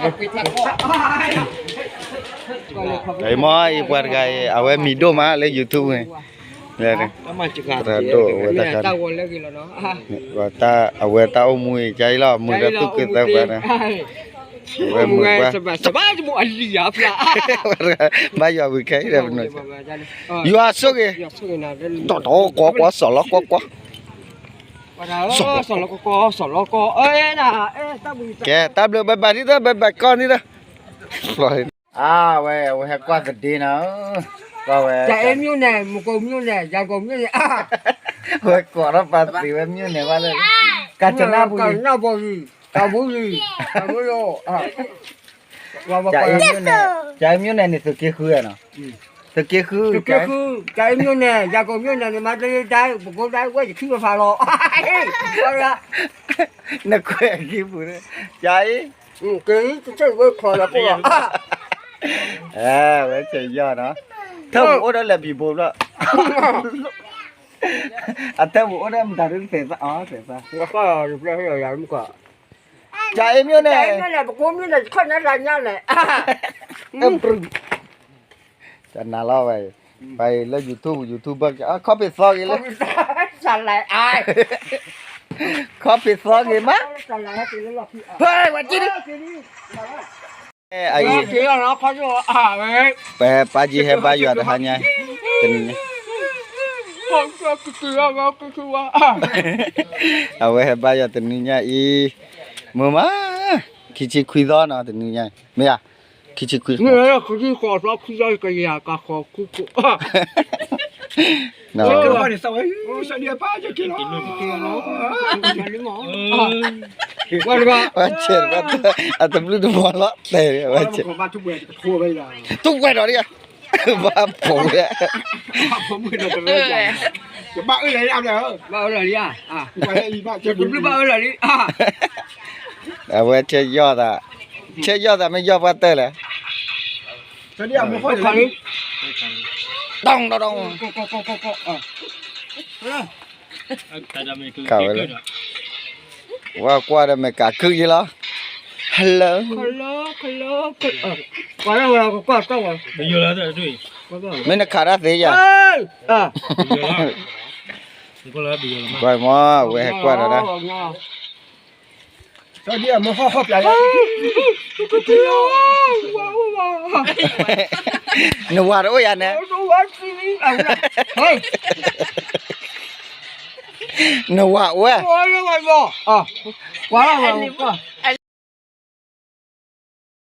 အံၤမ့ၢ်အံၤပှၤတဂၤအံၤ အဝဲမံၤဒိၣ်မးလၢ YouTube န့ၣ်, အဝဲတၢ်အိၣ်မူအံၤ ကၢ်အံၤလီၤ မုာ်ဒီးသူၣ်က့သၢပှၤန့ၣ်, ဝဲမုာ်ပှၤ, ဘၣ်ယွၤဝံၤခဲအံၤဒီး, ယွၤဆိၣ်ဂ့ၤ, တီၢ်တီၢ်ကွီကွီ စီၤလီၤကွီကွီ ကဲ တၢ်ဘျုး ဘဲဘၣ်ဒ်သိး ဘဲဘၣ်ကီၢ်ဒ်သိး, အဝဲ အဝဲဟဲကွၢ်သဒ့နီၤ, ကွၢ်ဝဲ ကၠၤအ့မြို့နယ် မုံးကိုမြို့နယ် ရန်ကုန်မြို့နယ် ဝဲကိးထီၣ်ပှၤသ့ဝဲ မြို့နယ် ဘၣ်လၢ ကၠၤနၣ်ဘူရံၤ ကၠၤနၣ်ဘူရံၤ ကၠၤဘူရံၤ ကၠၤဘူရံၤ ကၠၤအ့မြို့နယ်န့ၣ် သုးက့ဃုနီၤ, သုးက့ဃု ကၠၤအ့မြို့နယ် ရန်ကုန်မြို့နယ် မန္တလေးတိုင်း ပဲခူးတိုင်း ဝဲယခံပဖးလီၤ, နကွဲးခံပူၤန့ၣ် ကၠၤအ့ က့ၤတဝဲခီလီၤပလီၤ, ဝဲဆဲးယီၢ်နီၤ, ထၢပူၤအိၣ်ဒီးလဲၤဘံဘိဘျီ, အထၢပူၤအိၣ်ဒီးမတၤဒုးသဲးသးအီၤသဲးသး, ကၠၤအ့မြို့နယ် ပဲခူးမြို့နယ် ခီၣ်နဲတၢ်ညါလဲၣ်, တနၤလီၤဝဲ, ပှၤအံၤလၢ YouTube YouTube ခီၣ်ဖံးသီဂ့ၤလၢ, ခီၣ်ဖံးသီဂ့ၤမး, ဝဲက့ၤ အံၤ, ပပၢ်ကံဟဲဘါယွၤတဟါညါ, တနံၤညါ, အဝဲဟဲဘါယွၤတနံၤညါအံၤ, မုာ်မး, ခံဆံခွံသီနီၤ တနံၤညါ, မ့ၢ်ဧါ, ခံဆံခွံသီ, ဝဲဆဲးတဘၣ် အတဘျုးတဘီလီၤတဲာ်, ဝဲဆဲး, ထူၣ်ဝဲဒီးဒ်, ဘၣ်ဖိးဝဲ, ဘၣ်အၢၣ်လီၤလံ, တဘျုးဘၣ်အၢၣ်လီၤလံ, အဝဲဆဲးယီၢ်သး, ဆဲးယီၢ်သးမ့ၢ်ယီၢ်ပှၢ်တၢၢ်လဲၣ်, တီတီ, ဝဲကွၢ်ဒီးမ့ၢ်ကးခုၣ်ယ့လီၤ, Hello, မ့ၢ်နခးတၢ်သ့ယၤ, ကွၢ်မး ဝဲဟဲကွၢ်ဒီးဒၣ် နဝၤတအိၣ်ယၤန့ၣ်, နဝၤအိၣ်ဝဲ, ကွၢ်လီၤဝဲကွၢ်